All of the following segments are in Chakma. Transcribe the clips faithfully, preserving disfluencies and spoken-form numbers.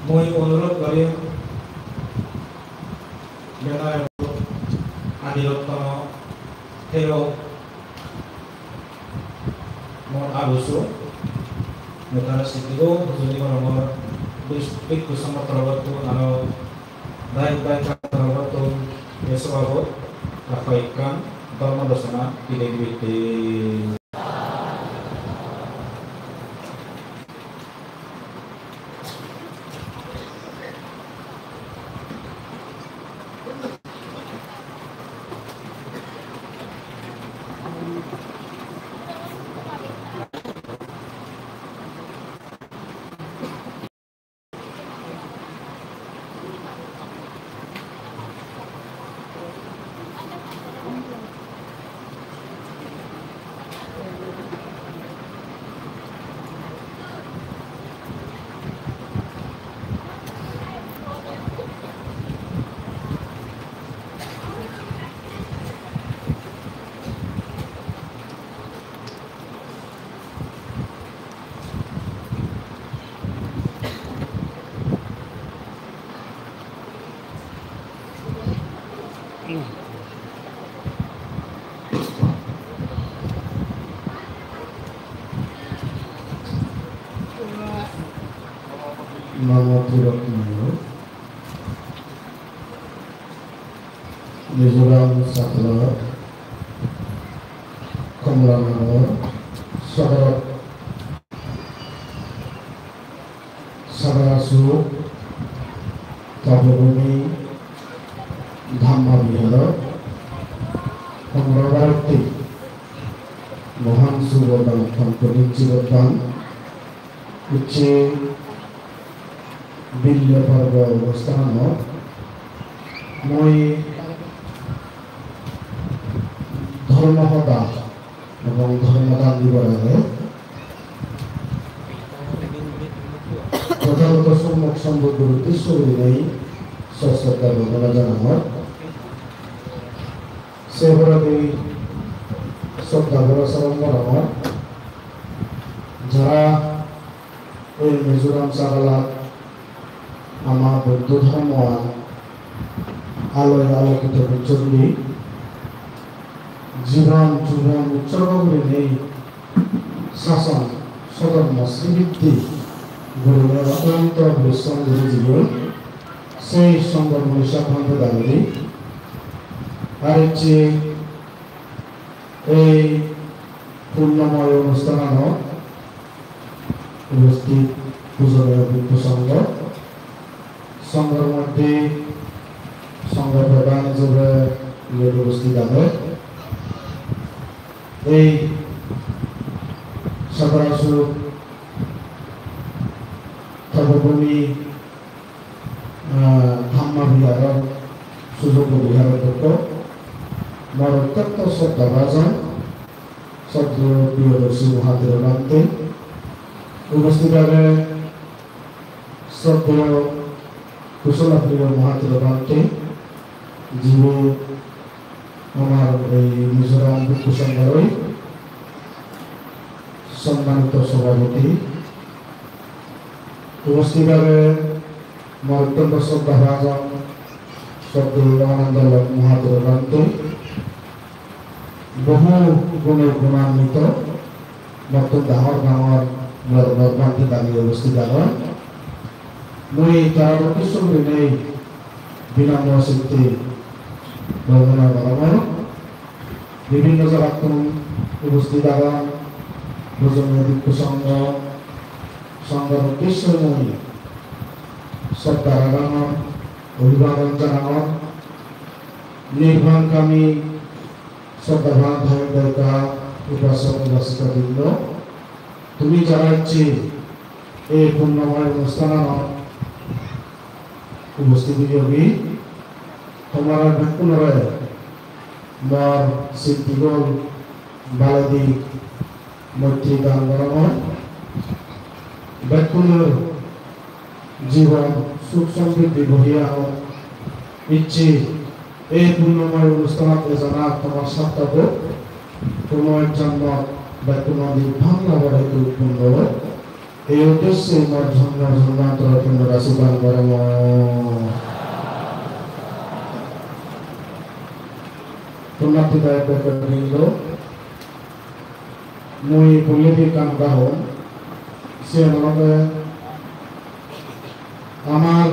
Mui onurodh gorim, bena adi rotno thero mor abusu, metara sidigo hujuli gorongor, bis-, bhikkhu songho torobottun aro dayok dayika torobottun, e sobabot ekkan dhormo desona dide dibitte. Namo Triratnayo. Mizoram Sakala, Kamalanagar, Sagarot, Sagarasu, Tapobhumi, Dhamma Vihara, Kamalanagar, Mohan Subodan, Kampani Chibodan, Icche Billo Porbo onusthanot mui dhormo hoda ebong dhormo dan dibar age Tothagoto Sommok Sombuddhor uddesyo gurinei sosroddha bondona janangor. Se poredi sroddha bhora soron gorongor. Jara ei Mizoram sagalat ama Buddho dhormoan aloi alokito gocchon di, jibon jubon utsorgo gurinei sason sodhormo sribiddhi gurinei otonto porishrom guri jeyon, sei songho muni sob bhante dagodi. Ar ecche ei punnomoy onusthananot ubosthit pujoniyo bhikkhu songho, songhor moddhe songho pradhan ijebe iyot ubosthit age. Ei Sagarasu Tapobhumi, ah, Dhamma Viharor, Sujoggo Viharor pokkho mor ottonto sroddhabhajon, sroddheyo Priyodarshi Mahathero Bhante, ubosthit age sroddheyo Kusala Priyo Mahathero Bhante, jibe amar ei Mizoram Bhikkhu Songhor sommanito sobhapoti, ubosthit age mor ottonto sroddhabhajon sroddheyo Anandalal Mahathero Bhante, bohu gune gunanbito, mottun dangor dangor bor bor bhante dagi ubosthit agon. Mui tara uddesyo gurinei binamro sitte bondona gorongor. Bibhinno jagattun ubosthit agon, pujoniyo bhikkhu songho, songhor uddesyo mui sroddha janangor, obhibhadan janangor. Nirbankami sroddhaban dayok dayika, upasok upasika brindo, tumi jara ecche ei punnomoy onusthananot ubosthit oyogi, tomare bekkunore mor sintigol baledi moitri dan gorongor. Bekkunor jibon suk somriddhi bohi agon. Icche ei punnomoy onusthanot ejana tomar sarthok ok. Hono ek jonmot bekkunor nirban labor hetu punno ok. Ei uddecche mor jonmo jonmantoro punno rasi dan gorongor. Punnarthi dayok bhekkundindo, mui pullendi ekkan hoda hom, siyan olode amar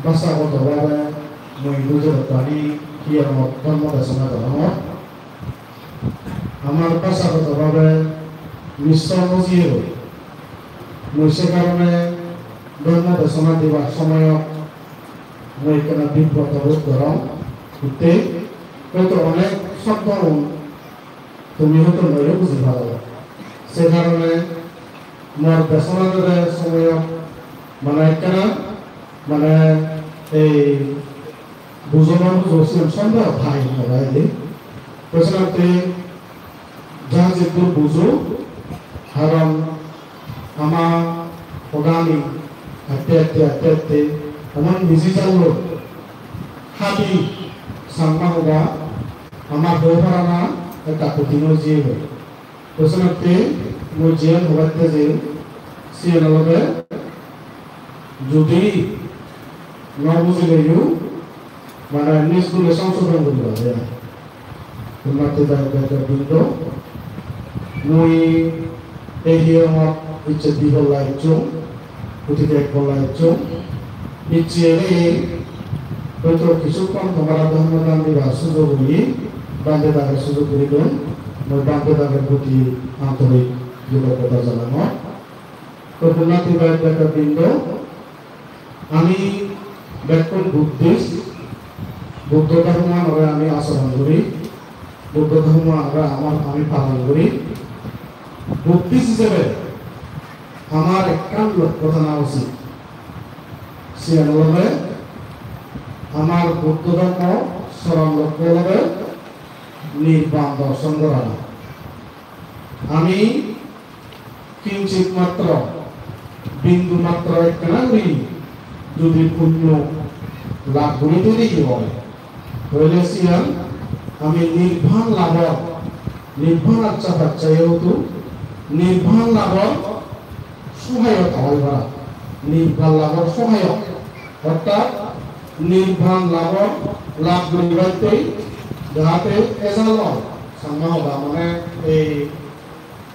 bhasagoto bhabe mui Gujarat ani hiyongot dhormo desona gorongor. Amar bhasagoto bhabe Misra no jiyegoi. Mui se karone dhormo desona dibar somoyot mui ekkena bibrot bodh gorong. Hitte hoito onek shobdogun tumi hoito noyo buji paro. Se karone mor desona dede somoyot mane ekkena mane ei bujo na bujo siyan sondeho thai mor ede. Te senotte ja jiddur bujo, karon ama hodani aste aste aste aste emon biji jalloi, hadi Changma hoda ama hoi parana ekka kothin oi jiyegoi. Te senotte mui jiyan hobatte jei, siyan olode judi no bujileyo, mane nij gune songsodon guriba de. Punnarthi dayok bhekkundindo, mui ei hiyongot icche di polla ecchong, gotike ek polla ecchong. Icche ele hoito kissukkon tomare dhormo dan dibar sujog guri, bhante dagore sujog guri don, mui bhante dagor proti antorik kritoggota janangor. To punnarthi dayok bhekkundindo, ami bekkun Buddhist, Buddho dhormo anore ami acharon guri, Buddho dhormo anore amar ami palon guri. Buddhist hijebe amar ekkan lokko thana usit. Siyan olode amar Buddho dhormo sorom lokko olode nirban dorson gorana. Ami kinchit matro, bindu matro ekkena guri judi punyo lab guri thei di oi, toile siyan ami nirban labor, nirban accha paccha jehetu nirban labor sohayok oi para, nirban labor sohayok, orthat nirban labor lab guribatte jahate ejalon, Changma hoda mane ei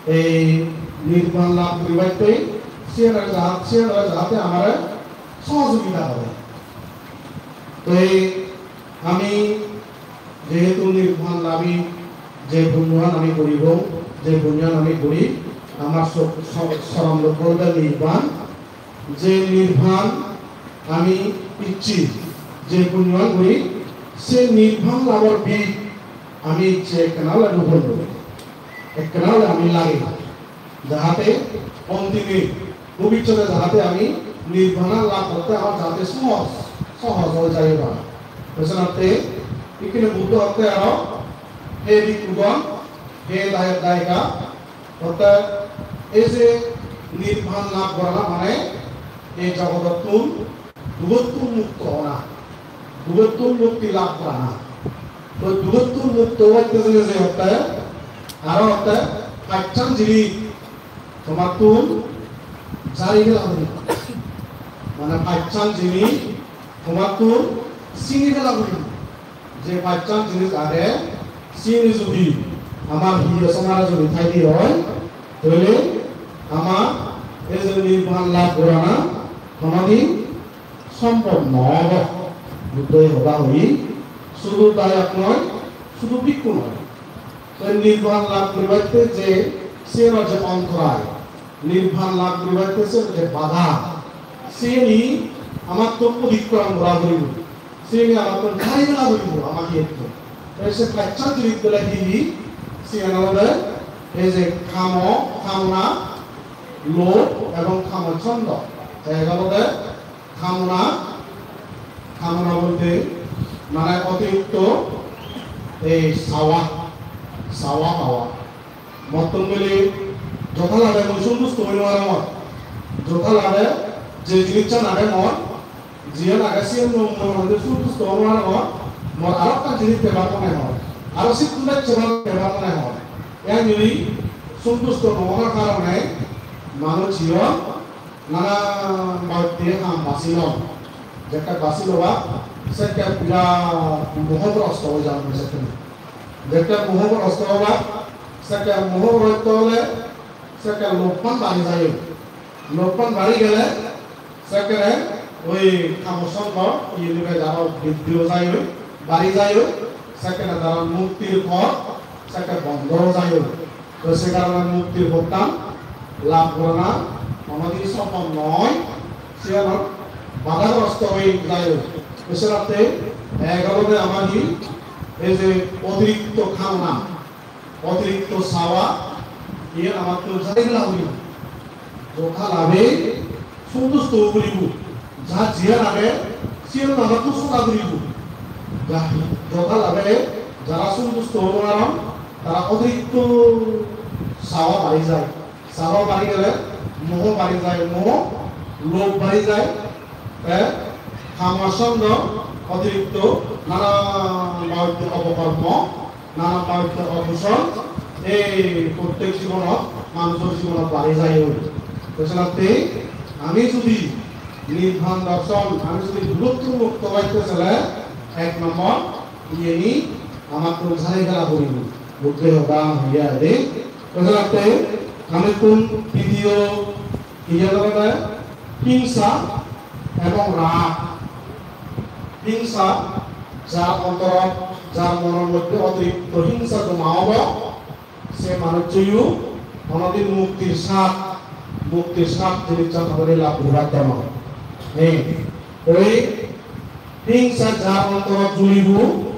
ei nirban lab guribatte siyanore jahat-, siyanore jahate amare sohojogita gore. To ei ami jehetu nirban labi je punyoan ami guribong, je punyoan ami guri, amar so-, so-, sorom lokko olode nirban, je nirban ami icche, je punyoan guri, se nirban labor bij ami icche ekkena ole rupon guri, ekkena ole ami lagei, jahate ontime bhobissote jahate ami nirban lab gotte amar jahate sohoj, sohoj oi jai para. Te senotte ikkine Buddho hotte aro, he bhikkhugon, he dayok dayika, orthat ei je nirban lab gorana mane ei jogodottun dugottun mukto ona, dugottun mukti lab gorana. To dugottun mukto obatte gele je hotte, aro hotte pachan jinis tomattun jari pela puribo. Mane pachan jinis tomattun sini pela puribo. Je pachan jinis age, sini judi amar hiye somare judi thai di oi, toile amar ei je nirban lab gorana honodin sombhob no obo. Buddho ei hoda hoye, sudu dayok noi, sudu bhikkhu noi. To nirban lab guribatte je, siyenor je ontorai, nirban lab guribatte siyenor je bada, siyeni amattun odikrom gora puribo. Siyeni amattun jari pela puribo, ama hiyettun. Te se pachan jinis bele hi hi? Siyen olode ei je kamo, kamona, lobh ebong kamochondo. Ek olode kamona, kamona bolte mane otirikto ei sawa, sawa pawa. Mottun bile jotha lage mui sontusto oi nw parongor. Jotha lage je jinissan age mor, jiyan age siyan mui mone mone sontusto oi nw parongor, mor aro ekkan jinis pebar mone hor, aro sittun bej pebar, pebar mone hor. Iyan jodi sontusto nw onar karone manuj iye nana babotte ham basi lon. Jekke basi lobak, sekke birat mohogrosto oi jadon sekke. Jekke mohogrosto obak, sekke mohogrosto ole sekke lobhan bari jai. Lobhan bari gele sekkene oi kamo chando, iye loge jaro briddhi o jai, bari jai, sekkene tara muktir pot sekke bondo o jai. To se karone muktir pottan lab gorana honodin sombhob noi, siyan badagrosto oi jai. To senotte ek olode amar hi, ei je otirikto kamona, otirikto sawa, iyan amattun jari gela puribo. Jotha labhe sontusto o puribo. Jar jiyan age, siyan amattun soda puribo. Ja-, jotha labhe jara sontusto o nw paron, tara otirikto sawa bari jai. Sawa bari gele moho bari jai, moho, lobh bari jai. Te kamo chando, otirikto nana babotte opokormo, nana babotte okusol, ei prottek jibonot, manujor jibonot bari jai oi. To senotte ami judi nirban dorson, ami judi durottun mukto oite sele, ek nombor, iyeni amattun jari gela puribo. Buddho hoda hoye adi. To senotte ami tun video Iyan olode hingsa ebong rag. Hingsa, jar ontorot, jar monor moddhe otirikto hingsa joma obo, se manuccho yo honodin muktir sad, muktir sad jinissan honodin lab guri patte noi. Ei, oi hingsa jar ontorot julibo,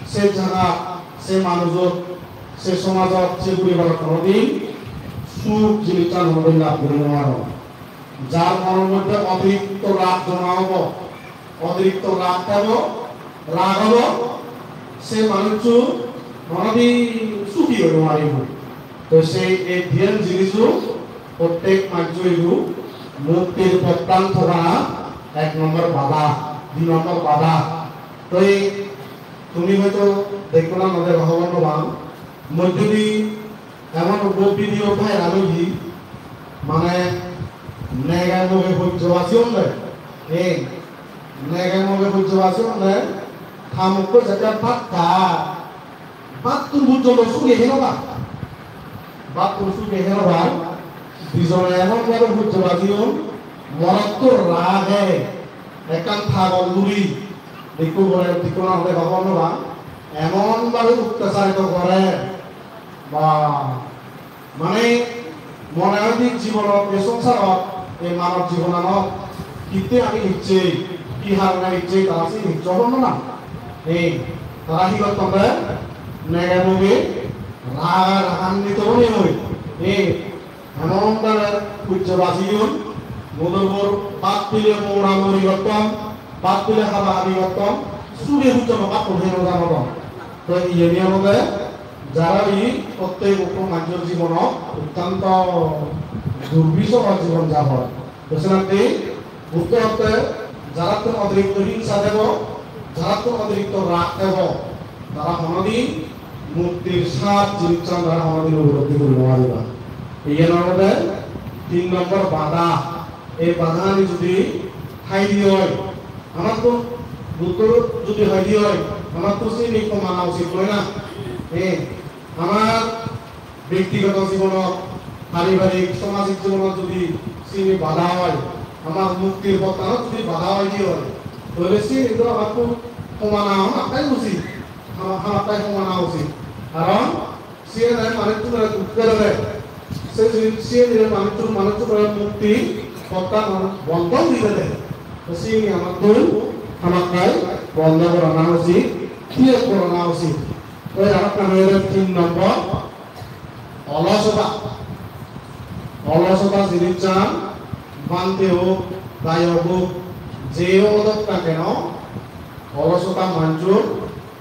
se jagat, se manujot, se somajot, se poribarot honodin suk jinissan honodin lab guri nw paron. Jar monor moddhe otirikto rag joma obo, otirikto rag thebo, rag obo, se manuccho honodin sugi oi nw paribo. To sei ei diyan jiniso prottek manujjo idu muktir pottan thogana ek nombor bada, di nombor bada. To ei tumi hoito dekko na nw dekko hobor nw pang, moddedi emon ekko video viral oye, mane nege moge hojje basi onde, ei nege moge hojje basi onde, ta mukko jekke bhat kha, bhattun porjonto suge hei nw pai. Bhattun suge hei nw pai. Dijone emon bhabe hojje baji on, morotto rage ekkan pagol guri, dekko gore, dekko na hole hobor nw pang. Emon bhabe ottacharito gore, ba, mane mone oi je jibonot, ei songsarot, ei manob jibonanot hitte ami ecchi, hi harone ecchi, tara sini hicchu hobor nw pang. Ei, tara hi gotton de? Nege moge rag ar raganvito onei oi. Ei, emon bhabe hojje baji on, mudor bor bhat pile mora mori gotton, bhat pile haba habi gotton, suge hojje no bhat pile heno jano don. To iyeni olode jara ei prottek ekko manujor jibonot ottonto durbisoh jibon japon. To senotte Buddho hotte jarattun otirikto hingsa thebo, jarattun otirikto rag thebo, tara honodin muktir sad jinissan tara honodin upolobdhi guri nw pariba. Iyen olode tin nombor bada. Ei badani judi thaide oi, amattun Buddho judi hoide oi, amattun sini homana usit noi na? Eh, amar bektigoto jibonot, paribarik, somajik jibonot judi sini bada oi, amar muktir pottanot judi bada oide oi, toile sini to amattun homana, hamakkai usit, hama-, hamakkai homana usit. Karon siyen manucchunore duk gore de. Se si-, siyen manucchun, manucchunore mukti pottan bondo guri de. To siyeni amattun hamakkai bondo gorana usit, tiyok gorana usit. Oi arekkan oi tin nombor, olosota. Olosota jinissan bhante hok, dayok hok, je odok na keno, olosota manjor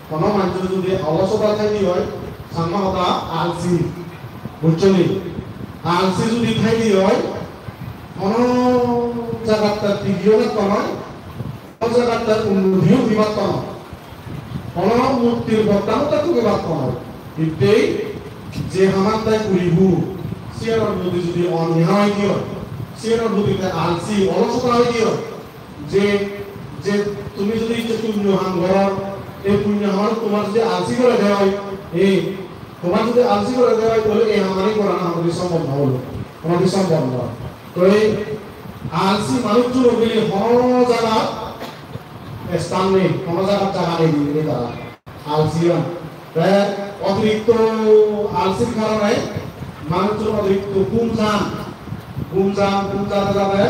Hono manjor judi olosota thaide oi, Changma hoda alsi, bujcho ni? Alsi judi thaide oi, hono jagatte tigiyo patto noi, hono jagatte unnoti o guri patto noi, hono muktir pottan o tugi patto noi. Hittei je haman tai guribo, Siyanor jodi jodi onniya oi diyo, siyanor jodi te alsi olosota oi diyo, je, je tumi jodi je punyo ham goro, ei punyo ham tomar jodi alsi gore de oi, ei tomar jodi alsi gore de oi, tole ei hamani gorana honodi sombhob no olo, honodi sombhob no. To ei alsi manuchchun obile hono jagat esthan nei, hono jagat jaga nei dinei tara. Alsi on. Te otirikto alsir karone manuchchun otirikto ghum jan, ghum jan, ghum jade jade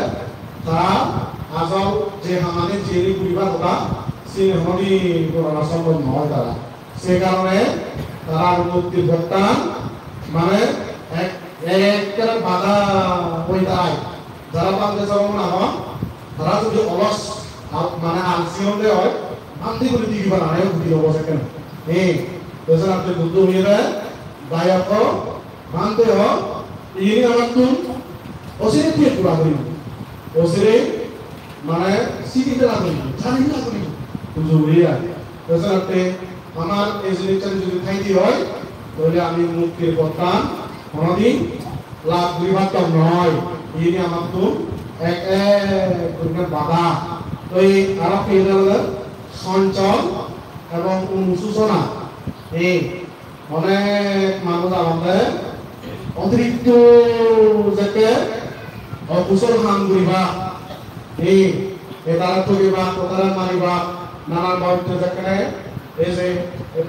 tara ajol je hamani jeni guribar hoda, sini honodi gorana sombhob no oi tara. Se karone tara muktir pottan mane ek, ekkere bada oi darai. Jara bhante jokon agon, tara jodi olos, al-, mane alsi onde oi, bhante guri digi parane oi guri obo sekkene. He, to senotte Buddho hoyede, dayok ho, bhante ho, ini amattun osire tiye pura guri. Osire, mane, sidi tela guri, jani tela guri. Bujo guri ai. To senotte amar ei jinissan jodi thaide oi, tole ami muktir pottan honodin lab guri pattam noi. Ini amattun ek ek gurinei bada. Ei aro hi olode sonchol ebong onususona. Ei onek manuj agonde otirikto jekke okusol ham guribak. Ei etare togibak, otare maribak, nanan babotte jekkene ei je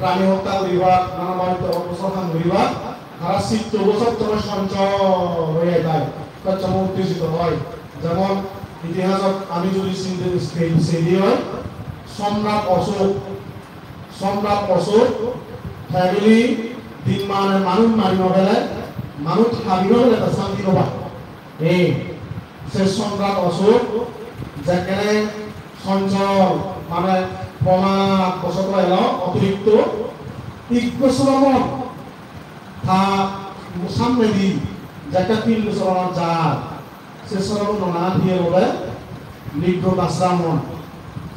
prani hotta guribak, nanan babotte okusol ham guribak. Tara sittobo sob somoi sonchol oi jai, sob somoi uttejito oi. Jemon itihasot ami jodi sinde, sei, sei di oi, Somrat Osok, Somrat Osok family din mane manuj mari no pele, manuj habi no pele, ta santi no pai. Ei, se Somrat Osok jekkene sonchol, mane promad bosoto elo otirikto, ikko sromon ta samnedi jekke pindo sromon jar, se sromon nongan hi olode Nigrod ashramon.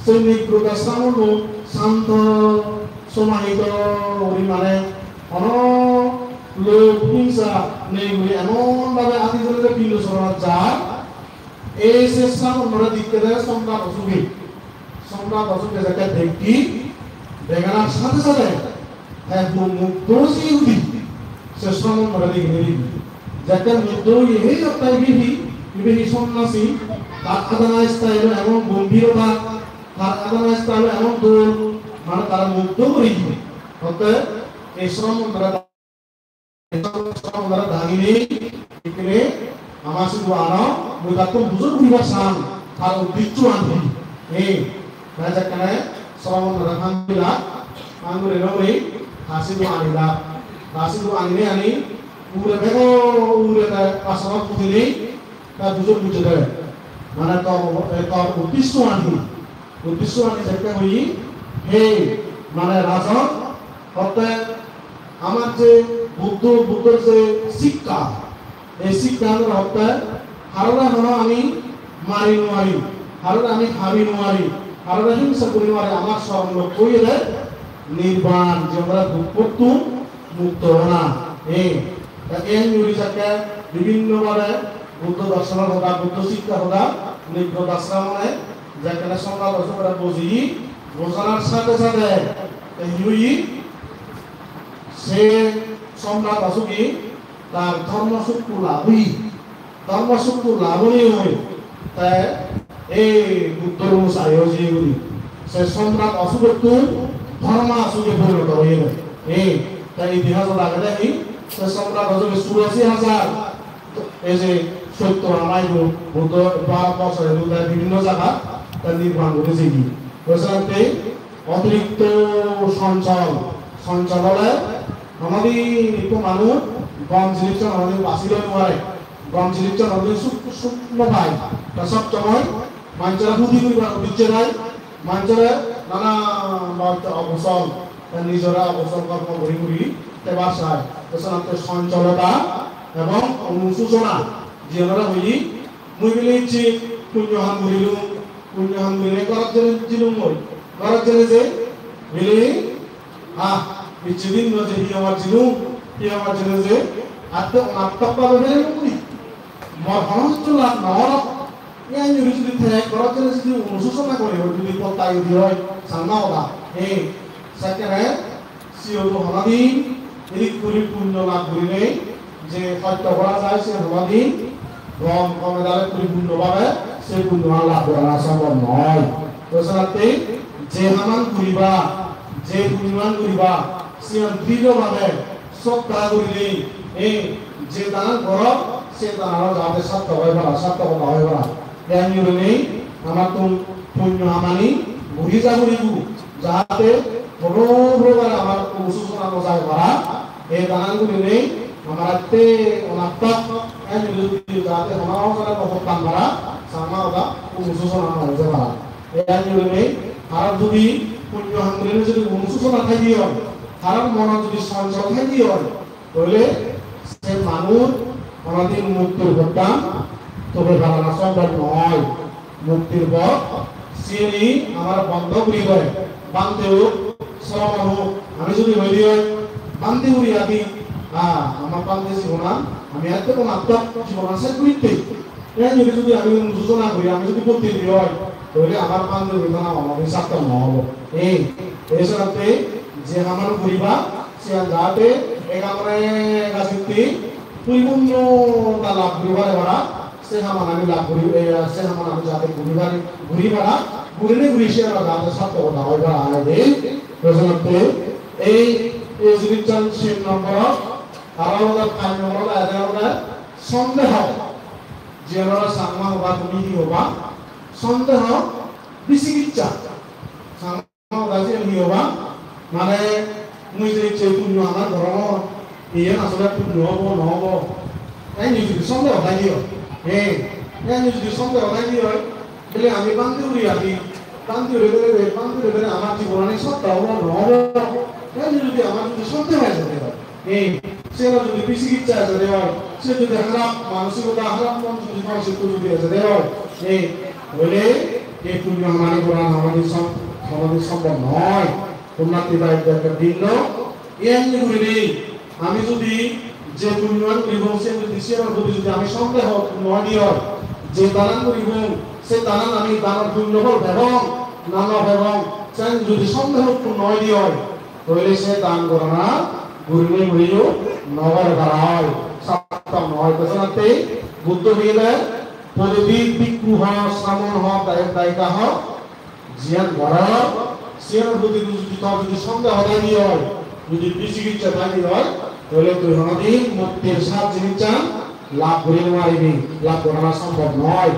Se Nigrod ashramono santo somahito guri mane hono lobh hingsa nei guri emon bhabe adi jole pindo soronot jar. Ei se sramonore dikkede Somrat Osoke. Somrat Osoke jekke dekki, deganar sade sade te mugdho oye udi, se sramonore degi degi. Jekke mugdho oye, "He otta ibe hi, ibe hi sonnasi, tar adana style emon gombhirota, tar adana style emon dol," mane tara mugdho guri diye. Otte ei sramonore Tara dagini, ikkine ama sidu ano, mui tattun bujor guribar san, tar uddiccho an hi. Ei, na jekkene sramonore pang dila, pang guri no guri, ta sidu anila. Ta sidu anine ani, ugure bego, ugure te asonot uthine, ta bujor bujjede. Mane tor, e, tor uddiccho an hi. Uddiccho ani jekke hoye, he, mane rajon, hotte amar je Buddho, Buddhor je sikkha, ei sikkha amar hotte harore hono ami mari no pari, harore ami habi no pari, harore hingsa guri no pari, amar sorom lokko oyede nirban, je amar dukkottun mukto ona. Ei, ta ei nuri jekke bibhinno bhabe Buddho dorshonor hoda, Buddho sikkha hoda, Nigrod ashramone jekkene Somrat Asokore bojiye, bojanar sade sade te hi oye? Se Somrat Asoke tar dhormo sukku lab oye. Dhormo sukku lab oye te ei Buddhor onusari oye guri. Se Somrat Asokottun Dharma Asoke porinoto oye. Ei, te itihasot agede hi, se Somrat Asoke churashi hajar ei je sotto ama idu Buddho Bharat borso idu te bibhinno jagat te nirban guri jeye. Te senotte otirikto sonchol, sonchol ole honodin ikko manuj gom jinissan honodin basi loi no pare, gom jinissan honodin suk, suk no pai. Te sob somoi manjore huti guribar uddicche pai, manjore nana babotte okusol, te nijore okusol kormo guri guri thebar sai. Te senotte soncholota ebong onususona, jiyanore hoye, mui bile icche punyo ham gurilung, punyo ham gurile gorot jeinei jilung goi, gorot jeinei je bile, ah, icche din no je hi hobar jilung, hi hobar jeinei je, Atte onartok bhabe bere mukti. Mor hono hissu lab no olo. Iyan jodi jodi thek gorot jodi jodi onususona gori oi, jodi pottai udi oi, Changma hoda. Ei, sekkene siyodo honodin, edik guri punyo lab gurinei, je hosto gora jai se honodin, gom gome dale puripunno bhabe, se punyo lab gorana sombhob noi. To senotte je haman guriba, je punyoan guriba, siyan drido bhabe, sroddha gurinei, ei je danan gorok, se danano jate sarthok oi para, sarthokota oi para. Iyan gurinei amattun punyo hamani guri ja guribo, jate hono prokare amar onususona no jai para. Ei danan gurinei amar atte onartok, iyan guri jate hono prokare no hottan para, Changma hoda onususona no oi je para. Iyan gurinei, harar jodi punyo ham gurinei jodi onususona thai di oi, harar monot jodi sonchol thai di oi, toile se manuj honodin muktir pottan tobe parana sombhob noi. Muktir pot siyeni amar bondo guri gore. Bhante hok, sromon hok, ami jodi hoi di oi, bhante guri adi, ah, amar bhante jibonan, ami atte onartok jibonan sej guritte. Te jodi jodi ami onususona guri, ami jodi botti di oi, toile amar bhante guri tana onori sarthok no obo. Ei, ei senotte je haman guriba, siyan jate egamore gasitti puripunno ta lab guri pare para, se haman ami lab guri, eh, se haman ami jate guri pari, guri para, gurinei guri siyan jate sarthokota oi para ai de. Ei senotte ei, ei jinissan tin nombor, aro olode pach nombor olode, ede olode sondeho. Jiyan ore Changma hoba, tumi hi hoba? Sondeho, bichikichcha. Changma hoda siyan hi hoba? Mane, mui je icche punyo amar gorongor, iyan asole punyo obo, no obo. Te jodi sondeho thai di oi. He, te jodi sondeho thai di oi, bole ami bhante guri adi, bhante guri bole, bhante guri bole amar jibonani sotto obo, no obo. Te jodi amar jodi sondeho oi jede oi. Ei, se jodi bichikichcha ejede oi, se jodi harap manosikota, harap mon jodi manosikota jodi ejede oi, ei, toile ei punyo hamani gorana honodin som-, honodin sombhob noi. Punnattiba ekko ekko din no, iyan gurinei ami jodi je punyoan guribong, se jodi siyan jodi jodi ami sondeho no di oi, je danan guribong, se danan ami danor punyo phol pebong na no pebong, sen jodi sondeho no di oi, toile se dan gorana gurinei guriyo no gore para oi, sarthok no oi. Te senotte Buddho hoyede, "Podebhi bhikkhuho sramanaho dayok dayikaho," jiyan goror, siyan jodi jodi tor jodi sondeho thai di oi, jodi bichikichcha thai di oi, toile tui honodin muktir sat jinissan lab guri no paribi, lab gorana sombhob noi.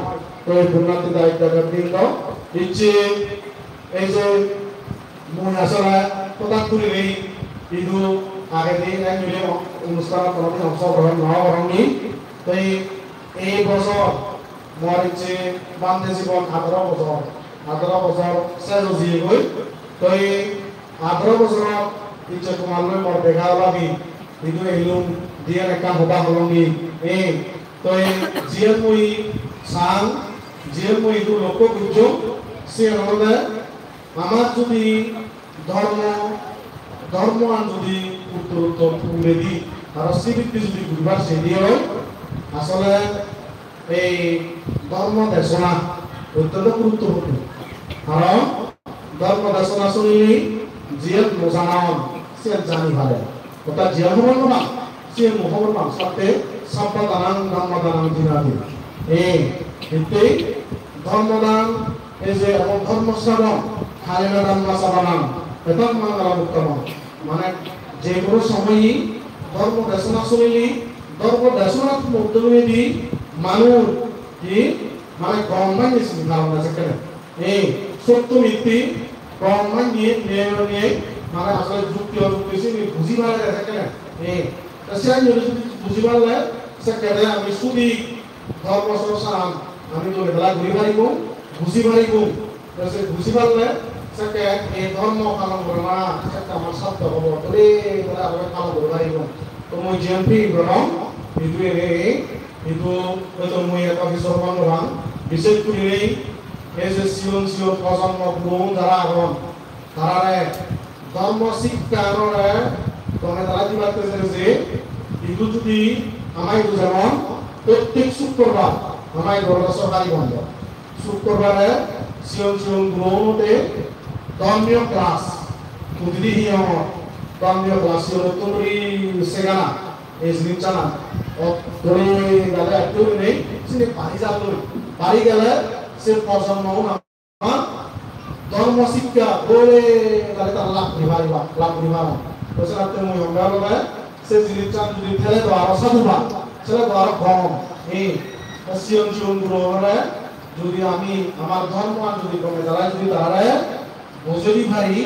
To ei punnattiba ekko ekko din no, icche ei je mui asole hotat gurinei idu agedi ek minute onusthanot honodin ongshogrohon no gorongni. Te ei bojor mor icche bhante jibon atharo bojor, atharo bojor sej oi jiyegoi. Te ei atharo bojorot icche tomar loi mor dega olagi, idu elung, diyan ekkan hoda holongi. Ei, te jiyan mui sang, jiyan mui idu lokko gojjong, siyan olode amar jodi dhormo, dhormoan jodi uttor uttor puredi aro sidikke jodi guribar sedi oi, asole ei dhormo desona ottonto guruttopurno. Karon dhormo desona sunile jiyen no jana on, siyen jani pare. Orthat jiyen hobor no pang, siyen mui hobor pang, satte sabba danang dhamma danang dinadi. Ei, hitte dhormo dan, ei je ebong dhormo srabon, kayena dhamma sabanang, etam mangalam uttamam. Mane je hono somoye dhormo desona sunile, dhormo desonar moddhomedi manuj hi, mane gom manye sini paron na sekkene. Ei, sotto mitti gom manye neye neye, mane asole jukti ojukti sini buji pare na sekkene. Ei, ta siyan jodi buji parle sekkene ami sudi dhormo chorchan ami dole dala guri paribong, buji paribong. Te se buji parle sekke ei dhormo palon gorana sekke amar sarthok obo, dole dala ami palon guri paribong. To mui jiyan feel gorong, idu ene, idu hoito mui ekka bisor pang gorong, bishesh gurinei ei je sigon sigon projonmo gurogun jara agon, tarare dhormo sikka anore tone tara dibatte je je Hintu judi ama idu jemon prottek sukkurbar ama idu olode sorkari bondo. Sukkubare sigon sigon gurogunotte dhormiyo class, hudidi hi hongor, dhormiyo class sigonottun dhuri segana, ei jinichchana, o, dhuri gele ekku nei, sini bari jalloi, bari gele se projonmo un ama dhormo sikkha bole gele tara lab guri pariba, lab guri paron. To senotte mui hongor olode, se jinichchan judi thele do aro sadhubad, thele do aro gom. Ei, to sigon sigon gurogunore judi ami amar dhormoan judi gome dalai judi tarare bujei di pari,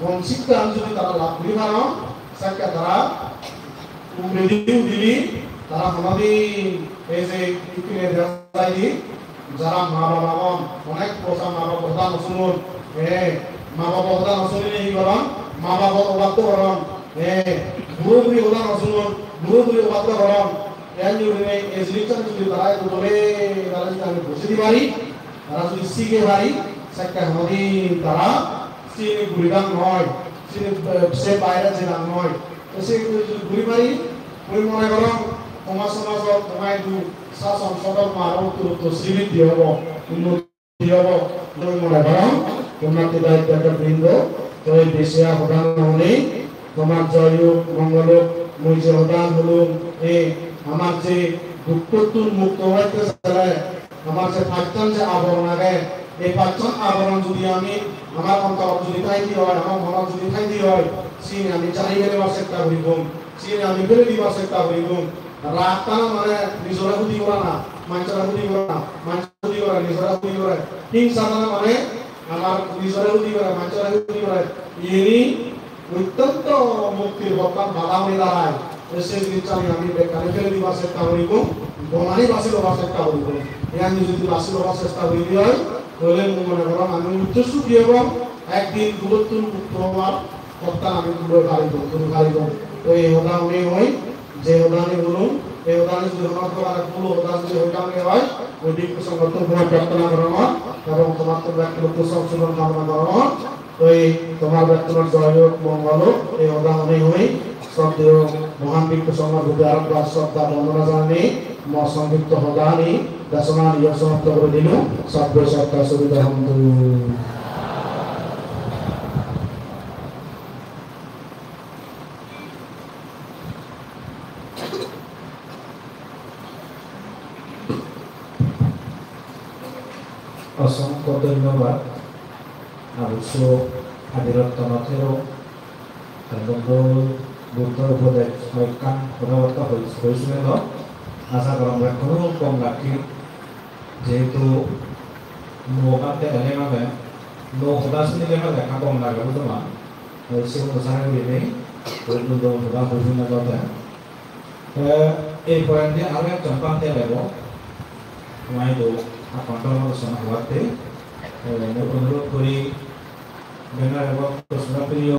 gom sikkhan judi tara lab guri paron, sekke tara uguredi udile tara honodin ei je ikkine dega jaide jara ma baba agon, onek bochor ma baba hoda no sunon, eh, ma baba hoda no sunile hi goron, ma baba obatte goron, eh, buro buri hoda no sunon, buro buri obatte goron. Iyan gurinei ei jinichchan judi tara ekku dole tara judi ami bujei di pari, tara judi sige pari, sekke honodin tara sini guridak noi, sini, eh, se baire jedak noi. To se judi guri pari, mui mone gorong toma somajot toma idu sason sodhormo aro uttor uttor sribiddhi obo, unnoti obo, mui mone gorong. Punnarthi bhai bhogini brindo, to ei besi hoda no hoi, tomar joy hok, mongol hok, mui je hoda holung, ei amar je dukkottun mukto oite sele, amar je pachchan je aboron age, ei pachchan aboron judi ami amar ontorot judi thaide oi, amar monot judi thaide oi, sini ami jari felebar chesta guribong, sini ami fele dibar chesta guribong. Rag tana mane nijore hudi gorana, manjore hudi gorana, manjore hudi gore, nijore hudi gore. Hingsa tana mane amar nijore hudi gore, manjore hudi gore. Iyeni ottonto muktir pottan bada oi darai. Te se jinichchani ami bekkani fele dibar chesta guribong, gomani basi lobar chesta guribong. Iyan judi basi lobar chesta guri di oi, tole mui mone gorong ami ucche sukhi obong, ekdin dugottun mukto obar pottan ami tuli paribong, tuli paribong. To ei hoda hone hoi, je hodani holung, ei hodani judi hono prokare bhul hoda judi hoi thang oi, oi bhikkhu songhottun khoma prarthona gorongor, ebong tomattun ekku songsodon kamona gorongor. Oi tomar bekkunor joy hok, mongol hok, ei hoda hone hoi, sroddheyo mohan bhikkhu songhor proti arekbar sroddha bondona janai, mor songkhipto hodani, desonani iyot somapto guri dilung, sabbe satta sukhita hontu. Osongkho dhonnobad, Abuso Adirattono Thero, ar Buddho, Buddho upodesh hoyekkan hodabatta hoi-, hoisunelo, aja gorong bekkuno gom lagir, jehetu nuo hoda tenele mane, nuo hoda sunile mane ekka gom lage bujo na, oi sigun sare gurinei, oi Buddho hoda hoisunelo te. Te ei porendi aro ekjon bhante ebo, tomaidu akkontol modossona hobatte, te mui onurot guri, benar ebo Krishna Priyo